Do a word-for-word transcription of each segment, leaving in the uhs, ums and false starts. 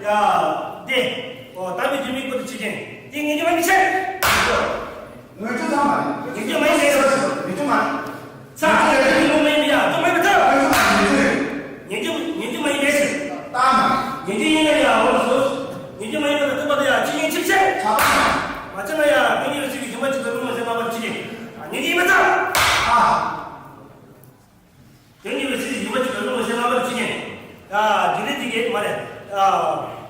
ཡ། དེ། ཨོ། ད་མི་རྒྱུ་མིག་པོ་དུ་ཆུ་ཅན། དེ་ངེས་རྒྱུ་མ་ཡིན་ཆེ། ངེས་རྒྱུ་ཚང་མ་རེད། ངེས་རྒྱུ་མ་ཡིན་ཆེ། ངེས་རྒྱུ་མ། ཚ། ངེས་རྒྱུ་མ་ཡིན་ཡ། ཚང་མ་ཡིན་པ་ཚ། ངེས་རྒྱུ་མ་ཡིན་ཆེ། ངེས་རྒྱུ་མ་ཡིན་ཆེ། ད་མ། ངེས་རྒྱུ་ཡིན་ན་ཡ། འོ་ལ་སོ། ངེས་རྒྱུ་མ་ཡིན་པ་ལ་ཐུབ་པ་དུ་ཡ། ཆུ་ཡིན་ཆིབ་ཆེ། ཚ། མ་ཆེ་ན་ཡ། ངེས་རྒྱུ་ཡོད་ཚིག་གི་རྒྱུ་མ་ཆུ་དང་རླུང་མ་ཟེར་ལྔ་པར་ཆུ་ཅན། ངེས་རྒྱུ་ཡིན་པ་ཚ། ཨ། དོན་གཉིས་པའི་ཚིག་ཡིན་པ་གཅིག་ལ་རླུང་ལ་ཟེར་ལྔ་པར་ཕྱི་ཉིན། ཡ། རྒྱུ་ལས་དེ་གས་མ་རེད། ཡ།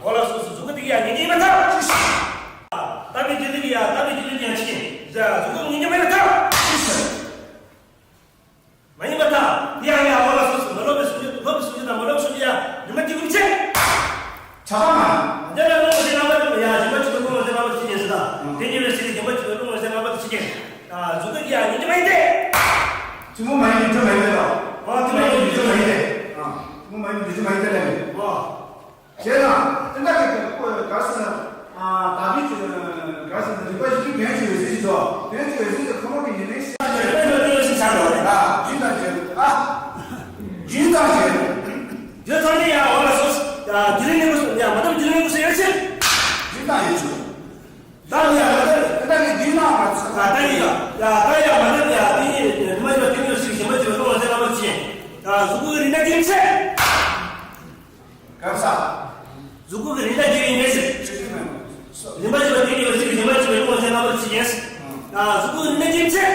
འོ་ལ་སོ་སོ་གཟུགས་པོ་དེ་གས་ཡ་ངེས་ངེས་མ་ཐག་ལྟ་བའི་རྒྱུ་ལས་ཀྱི་ཡ་ལྟ་བའི་རྒྱུ་ལས་ཀྱི་ཡ་ཕྱི་ཉིན། ཡ། གཟུགས་པོ་ངེས་ངེས་མ་ཡིན་པ་ཐག་མ་ཡིན་པ་ཐག་དེ་ཡང་ཡ། འོ་ལ་སོ་སོ་མ་ལོག་པའི་སུམ་ཅུ། ལོག་པའི་སུམ་ཅུ་དང་མ་ལོག་པའི་སུམ་ཅུ་ཡ་རིམ་པ་གཅིག་པུ་ཕྱི། ཆ་ཚང་མ། འདི་ལ་རླུང་ལ་ཟེར་ལྔ་པར་ཡ། རིམ་པ་གཅིག་ཏུ་རླུང་ལ་ཟེར་ལྔ་པར་ཕྱི་ཉིན་ཟེར་ད། དོན་གཉིས་པའི་ཚིག་རིམ་པ་གཅིག་ཏུ་རླུང་ལ་ཟེར་ལྔ་པར་ཕྱི་ཉིན། ཡ། གཟུགས་པོ་དེ་གས་ཡ་ངེས་ངེས་མ་ཡིན་ཏེ། ཐུན་མོང་མ་ཡིན་རྒྱུ་མ་ཡིན་ཏེ་ལ། ཨོ། ཐུན་མོང་མ་ཡིན་རྒྱུ་མ་ཡིན་ཏེ། ཨ། ཐུན་མོང་མ་ཡིན་རྒྱུ་མ་ཡིན་ཏེ་ལ་ནི། ཨོ། བྱས་ན་དེ་འདྲ་གི་ཁོ་ག་རེ་ཟེར་ན། ཨ། ད་གིན་གྱི་ག་རེ་ཟེར་ན་རིག་པ་ཡིན་རྒྱུ་དོན་གཅིག་ཡོད་ཟེར་གྱི་འདུག་དོན་གཅིག་ཡོད་ཟེར་གྱི་ཁོ་མོ་གི་ཡིན་ནའི་ཤེས་པ་ཡོད་པའི་ལོ་རྒྱུས་ཤིག་ཆགས་འགྲོ་རེད། ཨ། རྒྱུན་དང་རྒྱུན། ཨ། རྒྱུན་དང་རྒྱུན། རྒྱུན་ཚང་གི་ཡ། འོ་ལ་སོ། ཡ། རྒྱུན་ལས་ནི་ཀུ་སུ་ཡ། མ་དམ་རྒྱུན་ལས་ནི་ཀུ་སུ་ཡོད་ཕྱིར། རྒྱུན་དང་ཡོད་ཕྱིར། ད་ནི་ཡང་ད་ལྟ་གི་དུས་ན་མ་ཚད། ད་ལྟ་ཡི་ཡ། ད་ཡ་མ་ལབ་ཡ། དེ་ཡི་མ་ཡིན་པ་དེ་ཉིད་ཞིག་གཞན་པ་ཅིག་ལ་སོང་བ་ཟེར་ལབ་པ་ཅི། ད་གཟུགས་པོའི་རིགས་ན་རྒྱུན་ཆད། གང་ཟག་གཟུགས་པོའི་རིགས་ན་རྒྱུན་ཡིན་མེད་ཟེར། རིམ་པ་ཅིག་ལ་དེ་ཉིད་ཞིག་གཞན་པ་ཅིག་ལ་སོང་བ་ཟེར་ལབ་པ་ཅི་ཡིན། ད་གཟུགས་པོའི་རིགས་ན་རྒྱུན་ཆད།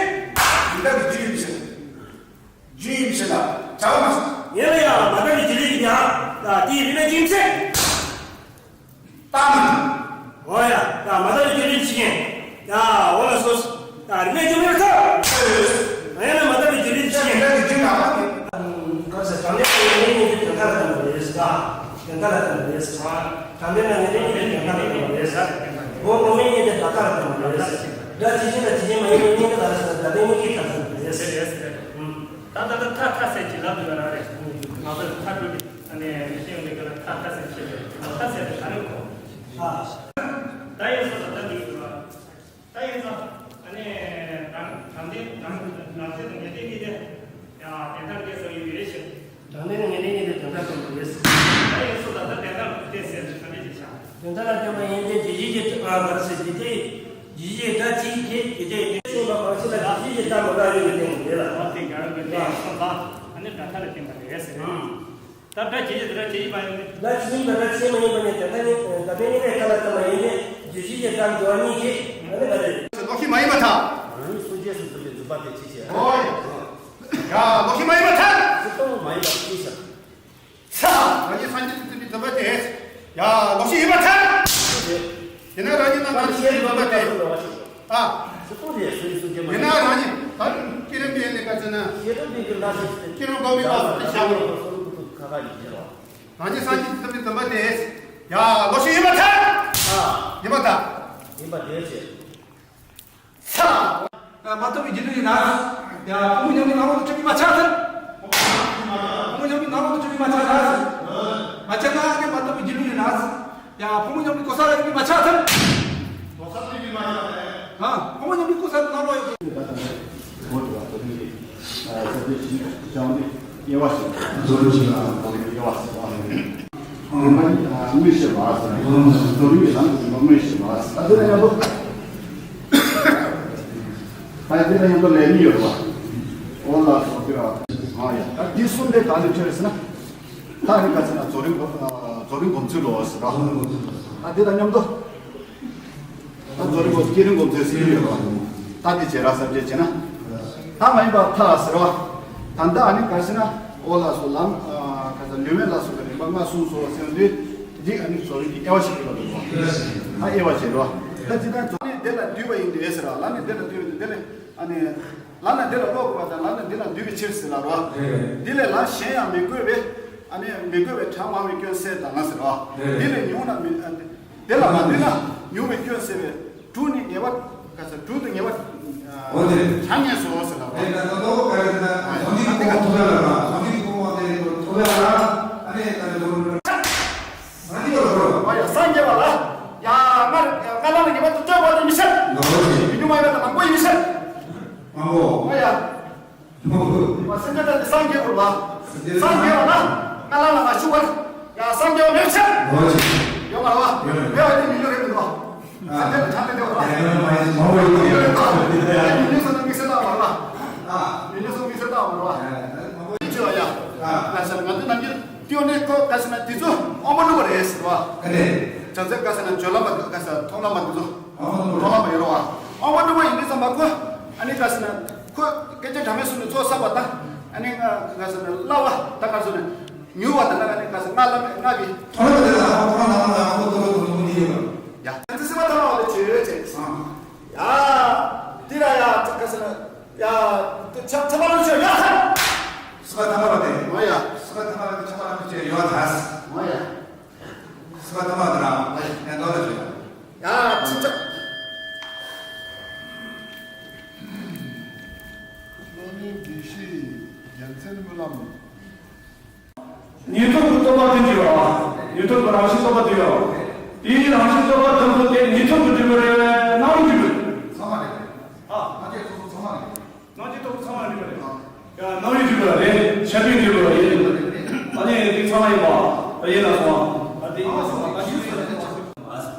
རིགས་ན་རྒྱུན་ཡིན་ཟེར། རྒྱུན་ཡིན་ཟེར་ལ་བྱ་བ་མ་ཟད། ཡིན་ལ་ཡང་མ་དག་པའི་རྒྱུ་ལས་ཡིན་ཡང་། ད་དེའི་རིགས་ན་རྒྱུན་ཆད། ད་མ། འོ་ཡ། ད་མ་དག་པའི་རྒྱུ་ལས་ཕྱི་ཉིན། ཡ། འོ་ལ་སོ་སོ། ད་རིགས་ན་རྒྱུན་མེད་ཐབས། ཡིན་ལ་མ་དག་པའི་རྒྱུ་ལས་ཕྱི་ཉིན། ད་རིགས་ན་རྒྱུན་མ་ཐག་གི། སྐབས་སུ་དྲང་གནས་ཀྱི་ངེས་ནས་དོན་མཐའ་ལ་བསྟན་པ་རེད་ཟེར། ད་དོན་མཐའ་ལ་བསྟན་པ་རེད་ཟེར། དྲང་གནས་ན་ངེས་ནས་དོན་མཐའ་ལ་བསྟན་པ་རེད་ཟེར། སྒོ་ངོ་མའི་གཉིས་ཏེ་ད་ལྟ་ལ་བསྟན་པ་རེད་ཟེར། སྒྲ་ཇི་བཞིན་དང་ཇི་བཞིན་མ་ཡིན་པའི་གཉིས་ཀ་ལ་ཟེར། ད་ལྟའི་གཉིས་ཀའི་ཐབས་སུ་རེད་ཟེར། ད་ད་ལྟ་ཐ་ཐ་ཟེར་གྱི་ལབ་འདུག་ན་རེད། ང་ཚོས་ཐ་གྲུ་གི་ཨ་ནི་ཤེས་ཡོན་གྱི་སྐོར་ལ་ཐ་ཐ་ཟེར་བྱེད་པས། ཐ་ཟེར་དེ་ག་རེ་གོ། ད་ཡིན་སོ་ད་ལྟ་འདུག་འདུག་ན། ད་ཡིན་སོ་ཨ་ནི་རང་རང་བདེན་རང་རང་བདེན་དང་ངེས་བདེན་གཉིས་དེ་ཡང་བདེན་མཐར་ཐལ་ཟེར་ཡོད་རེད་ཤག་དྲང་གནས་ནི་ངེས་བདེན་གཉིས་དེ་དོན་དག་ཙམ་དུ་རེད། ད་ཡིན་སོ་ད་ལྟ་བདེན་མཐར་ཐལ་ཟེར་ག་འདྲ་ཅིག་ཆགས། དོན་དག་ལ་བརྟེན་པ་ཡིན་ཏེ་དེ་བཞིན་གྱི་ཨ་ག་རེ་ཟེར་དེ་དེ་དེ་བཞིན་གྱི་སྒྲ་གཅིག་གིས་དེ་དེ་དེ་གསུངས་པ་གང་ཞིག་ལ་དེ་བཞིན་གྱི་སྒྲ་མི་འདྲ་ཡོད་པའི་སྟེང་དུ་རེད་ལ། ཨོ་དེ་ག་རེ་འདུག་དེ་ཡང་སོང་ལ་ཨ་ནི་སྒྲ་མཐའ་ལ་བརྟེན་པ་རེད་ཟེར། ད་སྒྲ་ཇི་བཞིན་དུ་སྒྲ་ཇི་བཞིན་མ་ཡིན་ཏེ། སྒྲ་ཇི་བཞིན་དུ་སྒྲ་ཇི་བཞིན་མ་ཡིན་པ་ནི་དེ་ལྟ་ནི་ད་ལྟའི་གཉིས་ཀའི་ཐ་ལ་བརྟེན་པ་ཡིན་ཏེ་དེ་བཞིན་གྱི་སྒྲ་འགྱུར་བ་གཉིས་ཀྱིས་ཨ་ནི་ག་རེ། ལོག་ཤེས་མ་ཡིན་པར་ཐལ། རང་ཉིད་སོ་སྐྱེས་སུ་གྱུར་པའི་རྫུན་པ་དེ་ཅི་བྱེད། ཨོ་ཡ། ལོག་ཤེས་མ་ཡིན་པར་ཐལ། སུ་གཏོང་མ་ཡིན་པར་ཅི་བྱ། ས། རང་ཉིད་སངས་རྒྱས་སུ་གྱུར་པའི་རྫུན་པ་དེ། ཡ། ལོག་ཤེས་ཡིན་པར་ཐལ། དེ་ན་རང་ཉིད་རྣམ་པར་ཤེས་པའི་རྫུན་པ་དེ། ཨ། དེ་ན་རང་ཉིད་ད་སྐྱེ་རིམ་པའི་ལས་ཀ་བྱས་ན། སྐྱེ་རིམ་གོང་མའི་སྐབས་སུ་དེ་བཞག་དགོས། རང་ཉིད་སངས་རྒྱས་སུ་གྱུར་པའི་རྫུན་པ་དེ། ཡ། ལོག་ཤེས་ཡིན་པར་ཐལ། ཡིན་པར་ཐལ། ཡིན་པ་དེ་བྱས། ས། མ་རྟོགས་པའི་རྒྱུ་ལུས་ཡིན་ན། ཡ། ཕུང་པོ་མཉམ་པའི་སྣང་བ་དང་འཁྲུལ་པས་མ་ཆགས་ཟེར། ཕུང་པོ་མཉམ་པའི་སྣང་བ་དང་འཁྲུལ་པས་མ་ཆགས་ཟེར། མ་ཆགས་ན་ནི་མ་རྟོགས་པའི་རྒྱུ་ལུས་ཡིན་ན། ཡ། ཕུང་པོ་མཉམ་པའི་གོ་ས་ལ་རིག་པས་མ་ཆགས་ཟེར། གོ་ས་ལ་རིག་པས་མ་ཆགས་ཟེར། ཨ། ཕུང་པོ་མཉམ་པའི་གོ་ས་ལ་སྣང་བ་ཡོད། དབྱེ་བ་ཞིག་རྫོགས་རིམ་ཞིག་ལ་དབྱེ་བ་ཞིག་དབྱེ་བ་ཞིག་དངོས་ཤེས་པ་ཟེར་ན། རྫོགས་རིམ་གྱི་ནང་དུ་དངོས་ཤེས་པ་ཟེར། ད་དེ་ལ་ཡང་དུ། ད་དེ་ལ་ཡང་དུ་ལས་ནི་ཡོད་པ། འོ་ལ་སོགས་པའི་ཨ་ཡ། ད་དེ་གསུམ་དེ་ག་ནས་ཁྱེར་ཟེར་ན། ད་རིག་པ་ཟེར་ན་རྫོགས་རིམ་རྫོགས་རིམ་སྒོམ་ཚུལ་ལོ་ཟེར་རོ། ད་དེ་དང་མཉམ་དུ། ད་རྫོགས་རིམ་སྒོམ་བསྐྱེད་རིམ་སྒོམ་ཚུལ་ཟེར་ཡོད་རོ། ད་དེ་བྱེ་བྲག་ས་བཅད་བྱས་ན། ད་མ་ཡིན་པ་མཐའ་ཟེར་བ། ད་ལྟ་ཨ་ནི་ག་ཟེར་ན། འོ་ལ་སོགས་ལམ། ག་ཟེར་ལུས་མེད་ལ་སོགས་པའི་རིམ་པ་ལྔ་གསུངས་སོ་ཟེར་དུས། འདི་ཨ་ནི་རྫོགས་རིམ་གྱི་དབྱེ་བ་ཞིག་ཡོད་པ་འདུག་གོ། ད་དབྱེ་བ་བྱེ་བྲག་ད་ཅི་ལྟར་ལམ་ནི་འདི་ལ་འདུས་པ་ཡིན་ཏེ་ཟེར་བ། ལམ་ནི་འདི་ལ་འདུས་པ་ཡིན་ཏེ་འདི་ལས་ཨ་ནི། ལམ་ནི་འདི་ལ་བློ་དགོས་པ་དང་ལམ་ནི་འདི་ལ་འདུས་པའི་ཕྱིར་ཟེར་ལ་རོ། འདི་ལས་ལམ་གཞན་ཡང་མི་དགོས་པས། ཨ་ནི་མི་དགོས་པའི་གྲངས་མང་བའི་སྐྱོན་སེལ་དང་ཟེར་རོ། འདི་ལས་ཉུང་ན་མི། ཨ། འདི་ལ་མ་འདུས་ན་ཉུང་བའི་སྐྱོན་སེལ་བའི། དྲུག་ནི་ངེས་པ། ག་ཟེར། དྲུག་ཏུ་ངེས་པ། འོ་དེ། གྲངས་ངེས་སོ་ཟེར་ལ་རོ། དེ་ལ་ད་ལྟ་བོ་ག་རེ་ཟེར་ན་ཟོ་འདི་ཀུ་ཀུ་ཐོ་བ་ལ་ར། ཟོ་འདི་ཀུ་ཀུ་ཐོ་བ་ལ་ར། ཨ་ནི་ད་ལྟ་བོ་ར། ཟོ་འདི་ཀུ་ཀུ། ཨ་ཡ། སངས་རྒྱས་པ་ལ། ཡ། སྔར་སྔར་ལམ་ལ་ངེས་པར་དུ་ལྟོས་པ་དེ་མི་ཤེས། ལོ་རེ། མི་ཉུང་བ་ཡིན་པ་དང་མང་པོ་ཡིན་མི་ཤེས། མང་པོ། ཨ་ཡ། མང་པོ། སེམས་ཅན་ཐམས་ཅད་སངས་རྒྱས་དགོས་པ། སངས་རྒྱས་པ་ལ་སྔར་ལམ་ལ་མ་ཞུགས་པར། ཡ། སངས་རྒྱས་པ་མེད་ཕྱིར། ལོ་རེ། མ་རེད་བ། ཡོད་རེད། མེད་པ་དེ་མི་ལོ་རེད་མི་འདུག་ཨ། སེམས་ཁྲལ་དང་ཆ་མེད་དེ་བ། ཡ་ཡོད་མ་ཡིན་མ་འོས་ཡོད་ཡོད་རེད་བ། ཡ་མི་ལོ་སོང་ན་དམིགས་བསལ་བཏང་བ་རེད་བ། ཨ། མི་ལོ་སོང་དམིགས་བསལ་བཏང་བ་རེད་བ། ཡ་ཡ་མ་འོས་ཅི་བ་ཡ། ཨ། ང་ས་ང་ཚོ་ནམ་རྒྱུན་ཏིའོ་ནི་ཁོ་ག་ས་ན་དེ་ཚོ་ཨོ་མ་ནུ་བ་རེད་ཟེར་བ། ཨ་ནི། བྱང་ཚད་ག་ས་ན་བརྗོད་ལམ་པ་ག་ས་མཐོང་ལམ་པ་དེ་ཚོ། ཨོ་མ་ནུ་བ། མཐོང་ལམ་པ་ཡོད་རེད་བ། ཨོ་མ་ནུ་བ་ཡིན་དུས་ཙམ་པ་ཁོ་ཨ་ནི་ག་ས་ན་ཁོ་སྐད་ཆ་འདྲ་མིན་གསུངས་ནས་ཚོགས་བསགས་པ་དང་ཨ་ནི་ང་ག་ས་ན་སླ་བ་ད་ག་ས་ན། ཉུལ་བ་དང་ང་ནི་ག་ས་ང་ལ་མེད་ང་གི། ཐོག་མ་དེ་ལ་ཧ་གོ་ན་ང་ཧ་གོ་ཐོག་མ་དང་ང་གོ་ནི་ཡོད། ཡ། ཚན་རྩལ་སེམས་པ་ཐ་མ་བ་ལ་བྱོས་བྱས། ཨ། ཡ། འདི་ལ་ཡ་ག་ས་ན་ཡ། ཆ་ཆ་པ་ལ་བྱོས་ཡ། སེམས་པ་ཐ་མ་བ་དེ། ཨོ་ཡ། སེམས་པ་ཐ་མ་བ་དེ་ཆ་པ་ལ་བྱོས་ཡོད་ད། ཨོ་ཡ། སེམས་པ་ཐ་མ་དེ་ལ་ཡ་འདོ་ལ་བྱོས། ཡ། ཆི་ཆ། བློ་གཉིས་འདུས་བྱས་རྒྱལ་མཚན་སྨོན་ལམ། ཉན་ཐོས་ཀྱི་རྟོགས་པ་དེ་འདྲ་ཡོད། ཉན་ཐོས་ཀྱི་རང་བཞིན་རྟོགས་པ་དེ་ཡོད། དེའི་རང་བཞིན་རྟོགས་པ་དེ་ཚོ་དེ་ཉན་ཐོས་ཀྱི་སྒྲུབ་པ་རེད། སྣང་བའི་སྒྲུབ་པ་རེད། ཚང་མ་རེད། ཨ། སྣང་བའི་སྒྲུབ་པ་རེད། ཡ། སྣང་བའི་སྒྲུབ་པ་རེད། ཤེས་པའི་སྒྲུབ་པ་རེད། ཨ་ནི་དེ་ཚང་མ་ཡིན་པ། ད་ཡིན་ན་སོང་། ད་དེ་ཡིན་ན་སོང་། ད་ཡིན་ན་སོང་། སྒྲུབ་པ་རེད། སྒྲུབ་པ་རེད།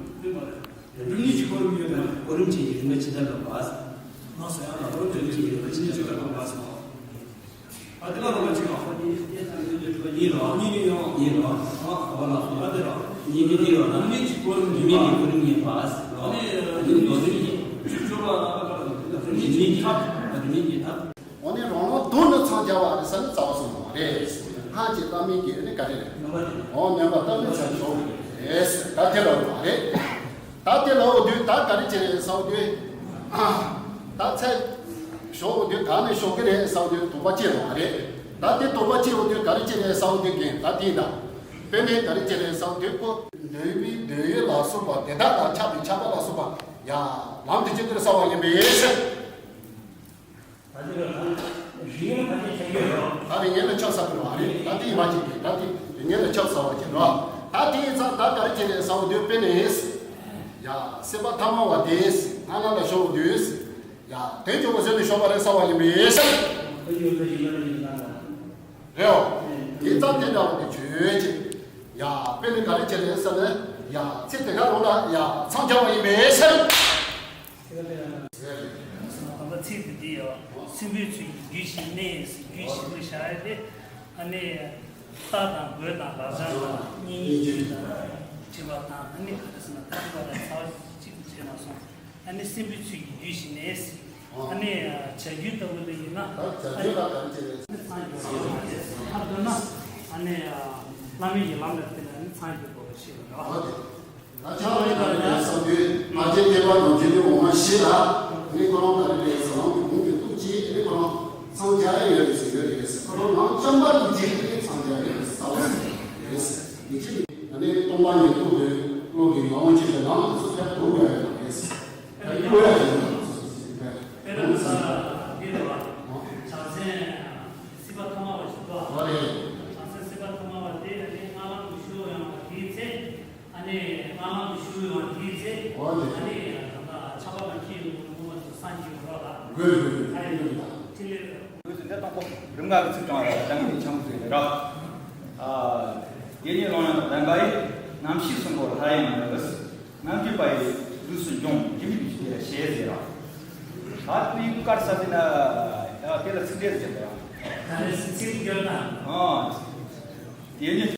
སྒྲུབ་པ་རེད། སྒྲུབ་ནི་གཅིག་གོ་རིམ་ཡོད་པ། གོ་རིམ་གཅིག་ཡིན་པ་ཇི་ལྟར་ལ་བ། ང་ཚོ་ཡང་ལ་གོ་རིམ་གཅིག་ཡིན་པ་ཇི་ལྟར་ལ་བ། ཨ་དེ་ལ་རོ་མ་གཅིག་ཡང་ཡིན་རོ། ཡིན་རོ། ཨ་བ་ལ་སོ་ཨ་དེ་རོ། ཡིན་གྱི་དེ་རོ་ན། མི་གཅིག་གོ་རིམ་གྱི་མི་གི་གོ་རིམ་ཡིན་པ། རོ་ནི་རོ་ནི་མི་གཅིག་གོ་རིམ་གྱི་མི་གི་ཐབ། རོ་ནི་རོ་ནི་མི་གི་ཐབ། འོ་ནི་རང་རང་དོན་ནི་འཚང་རྒྱ་བ་རེད་ཟེར་ནི་རྩ་བ་གསུངས་པ་རེད། སྔགས་ཀྱི་བཏགས་མིང་གི་ནི་ག་རེ་རེད། འོ་མེན་པ་བཏགས་མིང་ཟེར་ཞོག་རེད། ད་དེ་ལ་འོ་རེད། ད་དེ་ལ་འོ་དུས་ད་ག་རེ་བྱེད་རེད་ཟེར་འོ་དུས། ད་ཚེ་ཞོག་འོ་དུས་ག་ནས་ཞོག་གི་རེད་ཟེར་འོ་དུས་དོགས་པ་སྐྱེ་འོ་རེད། ད་དེ་དོགས་པ་སྐྱེ་འོ་དུས་ག་རེ་བྱེད་རེད་ཟེར་འོ་དུས་རྒན་ད་དེ་ད། དཔེ་མེད་ག་རེ་བྱེད་རེད་ཟེར་འོ་དུས་ཁོ་འདོད་པའི་འདོད་ཡུལ་ལ་སོགས་པ་དེ་དག་ལ་ཆགས་པའི་ཆགས་པ་ལ་སོགས་པ་ཡ་ལམ་དེ་ཅི་ལྟར་བསལ་བ་ཡིན་པའི་ཕྱིར། ད་དེ་ལ་རིགས་ངན་ཐམས་ཅད་ཁྱབ་ཡོད་རོ། ད་རིགས་ངན་ལ་ཆགས་ས་དེ་རེད། ད་དེ་ཡིན་པ་ཅིག་གིས་ད་དེ་རིགས་ངན་ལ་ཆགས་ས་བ་ཅིག་རོ། ད་དེ་ཡིན་ཙང་ད་ག་རེ་བྱེད་རེད་ཟེར་འོ་དུས་དཔེ་ནས། ཡ། སེམས་པ་ཐ་མ་བ་དེ་སྔ་ན་ལ་ཞོག་འོ་དུས། ཡ། དོན་གྱི་འོ་ཟེར་ནས་ཞོག་པ་རེད་ཟེར་བ་ཡིན་པའི་ཕྱིར། རེད་འོ། དེ་ཙམ་དེ་འདྲ་བ་དེ་བརྗོད་ཅིག་ཡ། དཔེ་ནི་ག་རེ་བྱེད་རེད་ཟེར་ན། ཡ། ཚེ་དེ་ག་རོ་ལ་ཡ་འཚང་རྒྱ་བ་ཡིན་པའི་ཕྱིར། དམ་པ་ཚིག་དེ་འདི་ཡོད། སྲིན་པོའི་ཚུལ་གྱིས་རྒྱུད་བཞི་གནས། རྒྱུད་བཞི་པོ་བཞག་ཡ་དེ། ཨ་ནི། རྟ་དང་རྒོད་དང་རབ་འབྱམས་དང་སྙིང་རྗེ་དང་། དྲི་བ་དང་ཨ་ནི་ག་རེ་ཟེར་ན་ད་དྲི་བ་དང་ཚ་བ་གཅིག་ཏུ་བྱས་ན་སོང་། ཨ་ནི་སྲིན་པོའི་ཚུལ་གྱིས་རྒྱུད་བཞི་གནས། ཨ་ནི་བྱ་རྒྱུད་ལྟ་བུ་ལ་ཡིན་ན། ད་བྱ་རྒྱུད་ལ་ག་རེ་བྱེད་རེད། ཨ་ནི་འཚང་རྒྱ་བ་རེད། མཐར་གཏུགས་ན། ཨ་ནི་བླ་མེད་ཀྱི་ལམ་ལ་བརྟེན་ནས་ཨ་ནི་འཚང་རྒྱ་བ་ཞེས་པ་རེད། ད་ཆ་ལ་ཡིན་པ་ཡིན་ན་བསམ་དུས་ང་རྒྱལ་བསྟན་པ་དང་རྒྱུད་སྡེ་འོག་མ་བཞི་ལ་ནི་ཁོ་རང་ག་རེ་རེད་ཟེར་ལམ་གྱི་གུང་གི་ཐུགས་རྗེ་ནི་ཁོ་རང་འཚང་རྒྱ་ཡོད་རེད་ཟེར་ཡོད་རེད་ཟེར། ཁོ་རང་ནང་བཅོམ་པ་ཐུགས་རྗེ་ནི་འཚང་རྒྱ་ཡོད་རེད་ཟེར་བ་རེད་ཟེར། མི་ཁྱིམ་ནི་སྟོང་པ་ཉིད་རྟོགས་པའི་བློ་གི་ངག་དབང་ཆོས་ཀྱི་ལམ་དུ་ཚུར་ཕེབས་དགོས་ཡ་ཡོད་རེད་ཟེར། ཕེབས་དགོས་ཡ་ཡོད་རེད་ཟེར། དཔེར་ན་ས་འདི་རེད་བ། བྱང་སེམས་སྲིད་པ་ཐ་མ་བ་ཞིག་འདུག་བ། བྱང་སེམས་སྲིད་པ་ཐ་མ་བ་དེ་ནི་སྔ་ལམ་དུ་ཞུགས་ཡོང་བ་དེའི་ཚེ། ཨ་ནི་སྔ་ལམ་དུ་ཞུགས་ཡོང་བ་དེའི་ཚེ། འོ་དེ། ཨ་ནི་ད་ལྟ་ཆགས་པ་ལ་སྐྱེས་ཡོང་བའི་ངོ་བོ་དེ་སངས་རྒྱས་རོགས་ལ། དགོས་དགོས། ཨ་ནི་ཕྲིན་ལས། དགོས་དེ་འདྲ་དང་པོ་རིམ་ལྔ་གི་ཚིག་དྲངས་ཡ་དང་ནི་ཆང་ཚིག་རེད་ར། ཨ། དགེ་བསྙེན་ལོངས་སྤྱོད་དང་ལྡན་པ་ཡི། རྣམ་ཤེས་གསུམ་པོ་སླར་ཡང་མི་འདུ། རྣམ་འབྱེད་པ་ཡི་ལུས་སུ་འབྱུང་། སྒྱུ་མའི་ལུས་ཀྱི་ཞེས་ཟེར་ར། ད་དེའི་དཀར་ས་དེ་ན་དེ་ལ་ཚིག་འགྲེལ་ཟེར་ར། ད་ནི་ཚིག་འགྲེལ་དང་། ཨ། དེ་ནི་